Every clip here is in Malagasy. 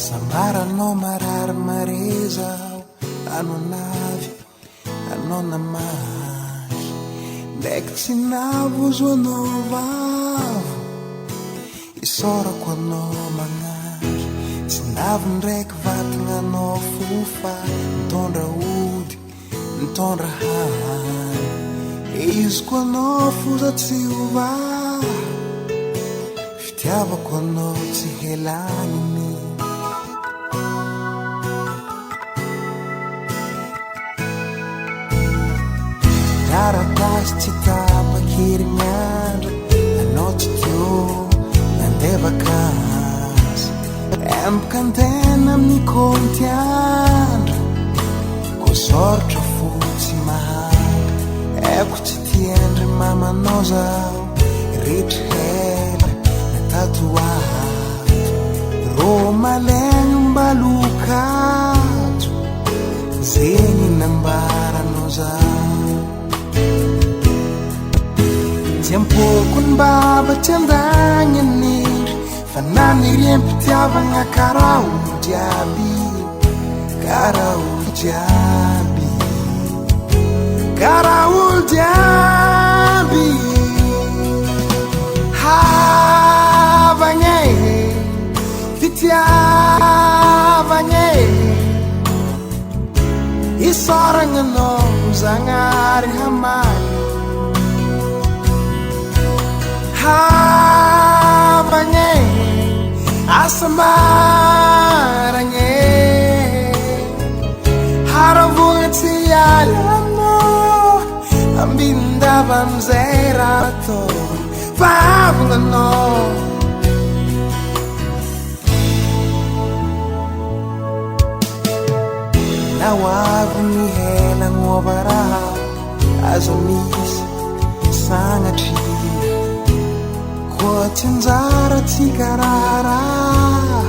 Sambaranao marary mare zaho, anao navy, anao namaky. Ndraiky tsy navozo anao vavo, isaorako anao magnaky. Tsy navy ndraiky vatagnanao fo fa nitondra ody, nitondra hany. Izy koa anao fo za tsy ho vaha, fitiavako anao tsy helagniny. Taratasy tsy tapa-kerignandro, anao tsy teo nandeha vakansy. Emboka antena amin'ny kaonty andro, koa sorotra fo tsy mahampy. Aiko tsy tiandry mamanao zaho, ritry hela na tato ato. Rô malaigny mbalokato, zegny nambaranao zaho. Tsy ampoko ny mbava tsy andagny anindry, fa naniriam-pitiavagna karaha olo jiaby, karaha olo jiaby, karaha olo jiaby. Havagna e, fitiavagna e, isaoragna anao Zagnahary hamaly. Havagna e, asambaragna e, haravogna tsy hiala aminao, ambin-dava amizay raha atao, fa havagna anao. Na ho avy ny hena agnova raha aza misy sagnatria. Koa tsy anjara tsika raharaha,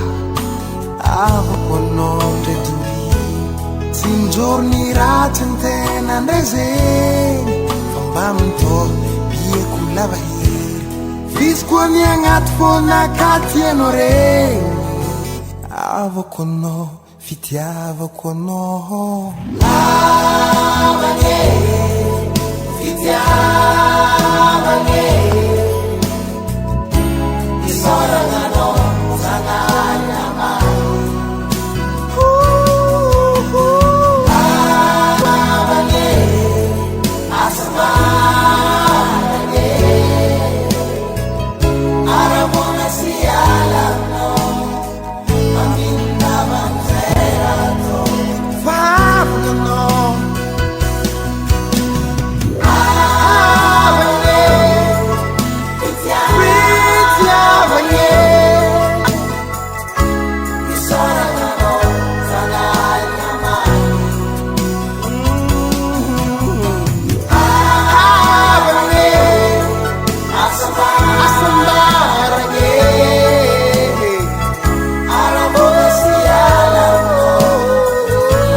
avako anao ndray doria. Tsy mijoro ny ratsy ny tena ndray zegny, fa mba mitôha biako lava hery. F'izy koa ny agnaty fona ka tianao regny, avako anao, fitiavako anao. Lavagna e, fitiavagna e, isaoragna anao Zagnahary hamaly. Lavagna e, asambaragna e, aravoana sy hiala aminao, ambin-dava amizay raha atao, fa avagna anao. Havagna e, fitiavagna e, isaoragna anao Zagnahary hamaly. Havagna e, asambaragna e, aravoana sy hiala aminao,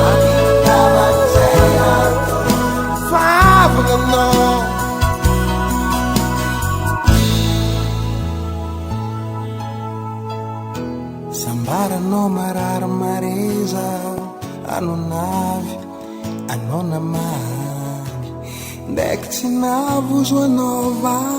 ambin-dava amizay raha atao, fa avagna anao. Sambaranao marary mare zaho, anao navy, anao namaly. Ndraiky tsy navozo anao vavo,